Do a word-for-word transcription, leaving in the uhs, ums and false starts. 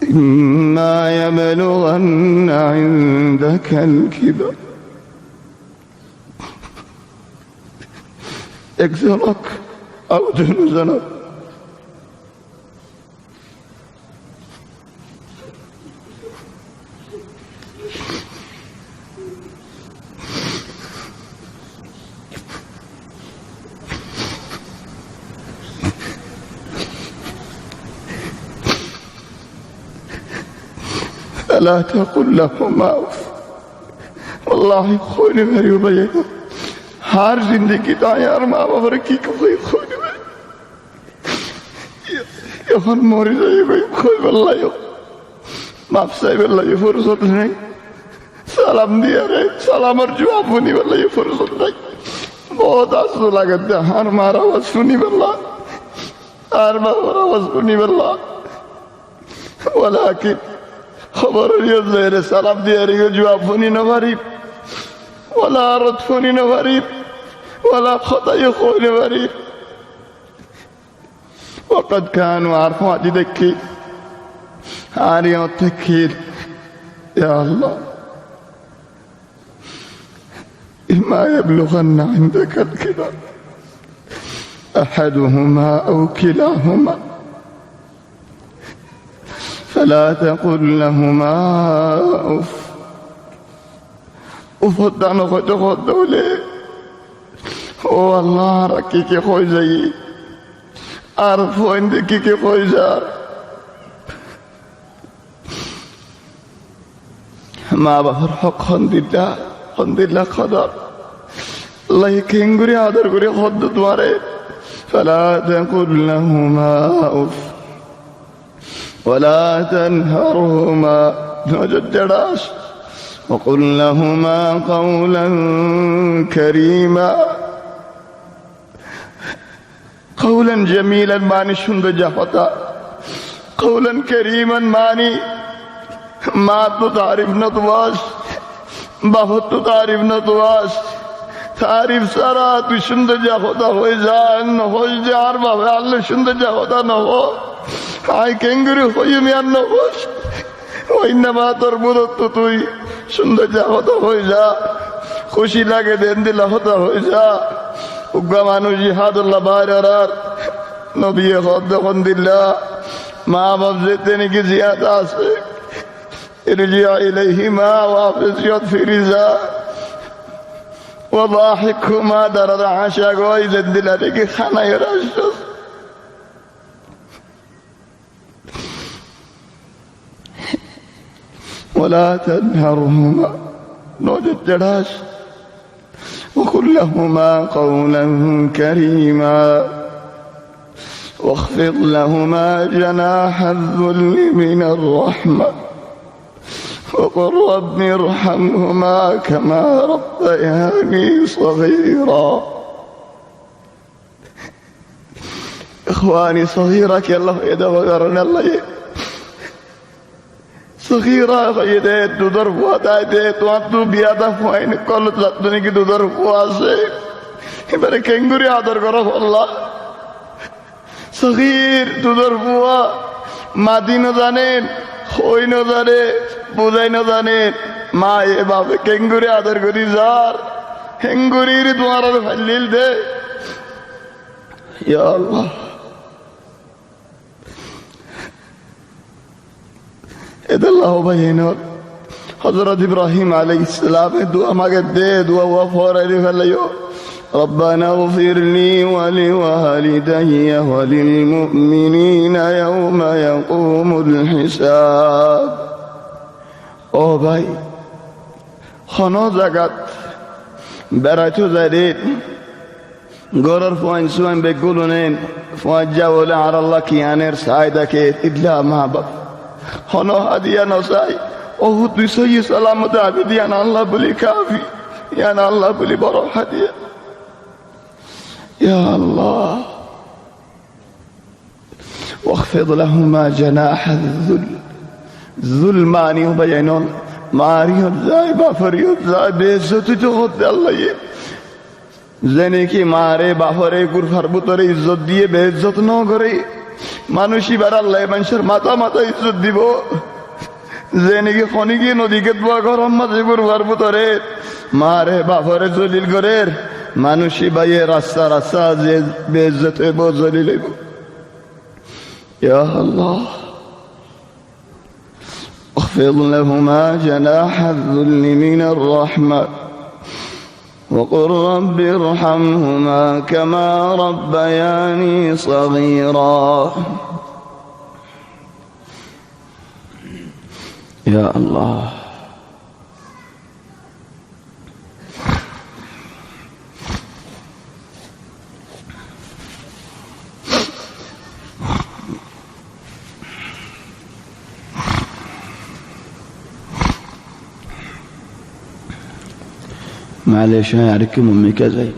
إما يبلغن عندك الكبر. Ekzon ók añár duizon ók. فلا تقل لهما أف. Wallahi, hoi no fari, ó bái. Añár zindigi táki añár maa bafore ki ki hoi, hoi no fari. Ehón mori zai goi, hoibolla yó, maf saibolla yó fursot nái. Salam diyaré salamor juab fúnibolla yó fursot nái. Bout arzu lage de añár maar awaz fúnibolla, añár bafor awaz fúnibolla. Walakin hóbor loi zaiyóre salam diyaré yó juab fúni no fari, wala rod fúni no fari, wala hotá yó hoi no fari. وقد كانوا, añár fuañti táki, añár yó táki, ya Allah. إما يبلغن عندك الكبر أحدهما أو كلاهما فلا تقل لهما أف. Uf hoddá no hoito hoddá óile, ó Allah, añára ki ki hoi zai, añár fuainde ki ki hoi zar. Maa bafor hók hondilla, hondilla kodor. Allaye kengori ador gori hoddé tuáñre. فلا تقل لهما أف ولا تنهرهما, no jejjeras. وقل لهما قولا كريما. Qawlan jamilan mani cúndor za hotá. Qawlan kariman mani maáttu taarif no tuwas, bafottu taarif no tuwas. Taarif sára tui cúndor za hotá hoi za, no hois de añár bafe añálla cúndor za hotá no hoó, añí kengori hoiyum yián no hois. Óinna maátor bútottu tui cúndor za hotá hoi za, kúci lage de endilla hotá hoi za. Uggwá manúic jihádolla baáir órar, nobiye hoódde hondilla, maa baf zeéñtte niki ziyáñta asé, ارجع إليهما, wafes ziyót firi za. وضاحكهما, tarare háñci goi, zendilla niki hánaiyóre aiccós. ولا تنهرهما, no jejjeras. وقل لهما قولا كريما. واخفض لهما جناح الذل من الرحمة. وقل رب ارحمهما كما ربياني صغيرا. Ikhwani, sagira kiyólla hoiyé de, hoibar né Allaye? Sagira hoiyé de, dudor fua táite, tuáñttu biyada fuain ókkol, zattú niki dudor fua asé, ibáre kengori ador goró folla? Sagir, dudor fua, mati no zane, hoi no zane, buzai no zane, maye bafe kengori ador gori zar, héngori tuáñrare faillíl de. Ya Allah. Edella ó bái ókkol, Hozrot Ibrahim aláihis salame dua magedde, dua uwá forai di felaiyó. ربنا اغفر لي ولوالدي وللمؤمنين يوم يقوم الحساب. Ó bái, honó zagat beraito zaile, góror fuain suain beggúne fuain za óile añárálla kiáner sai táke, illa maa baf. Honó hadiya no sai. Óhut tui sóhi salamote aní de yián añálla buli kafi, yián añálla buli boro hadiya. Ya Allah. واخفض لهما جناح الذل. Zul mani ó bái ókkol, maáre yó zai, bafore yó zai, beizzoti to hoó de Allaye. Zene ki maáre bafore gurfar bútore izzot diye beizzot no goré, Manúic íbar Allaye maincór matá matá izzot dibou. Ze niki honíkiye nodi kedduwa góror mazé gurufar bútore maáre bafore zolil gorér, manúic íbaye rasta rasta ze beizzot óibou, zolil óibou. Ya Allah. اخفض لهما جناح الذل من الرحمة وقل رب ارحمهما كما ربياني صغيرا. Ya Allah. Maálic, aññí arekki mummi ká zai.